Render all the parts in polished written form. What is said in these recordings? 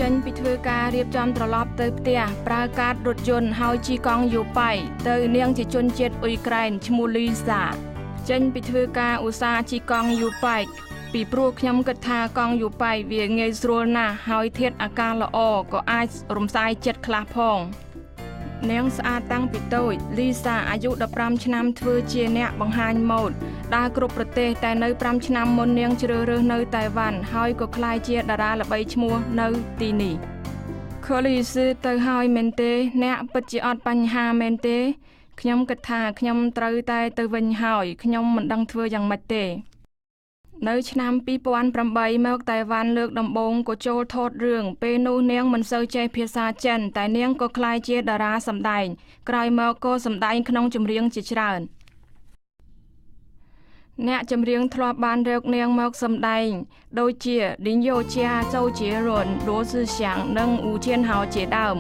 ចេញពីធ្វើការរៀបចំត្រឡប់ទៅផ្ទះប្រើកាតរថយន្តហើយជិះកង់យូប៉ៃទៅនាងជាជនជាតិអ៊ុយក្រែនឈ្មោះលីសាចេញពីធ្វើការឧស្សាហ៍ជិះកង់យូប៉ៃពីព្រោះខ្ញុំគិតថាកង់យូប៉ៃវាងាយស្រួលណាស់ហើយធាតុអាកាសល្អក៏អាចរំសាយចិត្តខ្លះផងនាងស្អាតតាំងពីតូចលីសាអាយុ15ឆ្នាំធ្វើជាអ្នកបង្ហាញម៉ូដដើរគ្រប់ប្រទេសតែនៅ5ឆ្នាំមុននាងជ្រើសរើសនៅតៃវ៉ាន់ហើយក៏ក្លាយជាតារាល្បីឈ្មោះនៅទីនេះខូលីស៊ឺទៅហើយមែនទេអ្នកពិតជាអត់បញ្ហាមែនទេខ្ញុំគិតថាខ្ញុំត្រូវតែទៅវិញហើយខ្ញុំមិនដឹងធ្វើយ៉ាងម៉េចទេនៅឆ្នាំ2008មកតៃវ៉ាន់លើកដំបូងក៏ចូលថតរឿងពេលនោះនាងមិនសូវចេះភាសាចិនតែនាងក៏ក្លាយជាតារាសម្ដែងក្រោយមកក៏សម្ដែងក្នុងចម្រៀងជាច្រើនអ្នកចម្រៀងធ្លាប់បានរកនាងមកសម្ដែងដូចជាឌីងយ៉ូជាโจเจียរុន羅志祥និងអ៊ូជៀនហៅជាដើម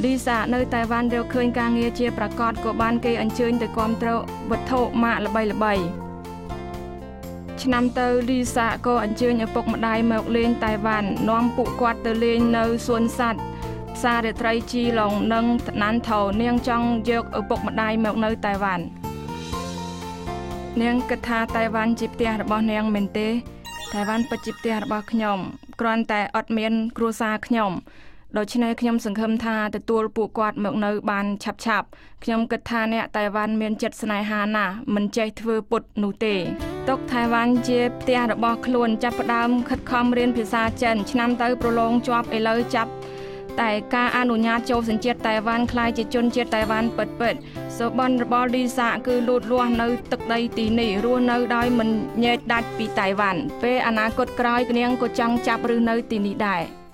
លីសានៅតៃវ៉ាន់រកឃើញការងារជាប្រកបក៏បានគេអញ្ជើញទៅគាំទ្រវត្ថុម៉ាកល្បីៗឆ្នាំទៅលីសាក៏អញ្ជើញឪពុកម្ដាយមកលេងតៃវ៉ាន់នាំពួកគាត់ទៅលេងនៅសួនសត្វផ្សាររាត្រីជីឡុងនិងណានថោនាងចង់យកឪពុកម្ដាយមកនៅតៃវ៉ាន់នាងគិតថាតៃវ៉ាន់ជាផ្ទះរបស់នាងមែនទេតៃវ៉ាន់ពិតជាផ្ទះរបស់ខ្ញុំគ្រាន់តែអត់មានគ្រួសារខ្ញុំដូច្នេះខ្ញុំសង្ឃឹមថាទទួលពួកគាត់មកនៅបានឆាប់ៗខ្ញុំគិតថាអ្នកតៃវ៉ាន់មានចិត្តស្នេហាណាស់មិនចេះធ្វើពុតនោះទេទុកថៃវ៉ាន់ជាផ្ទះរបស់ខ្លួនចាប់ផ្ដើមខិតខំរៀនភាសាចិនឆ្នាំទៅប្រឡងជាប់ឥឡូវចាប់តែការអនុញ្ញាតចូលសញ្ជាតិតៃវ៉ាន់ក្លាយជាជនជាតិតៃវ៉ាន់ពិតៗសុបិនរបស់លីសាគឺលូតលាស់នៅទឹកដីទីនេះរស់នៅដោយមិនញែកដាច់ពីតៃវ៉ាន់ពេលអនាគតក្រោយនាងក៏ចង់ចាប់ឬនៅទីនេះដែរ។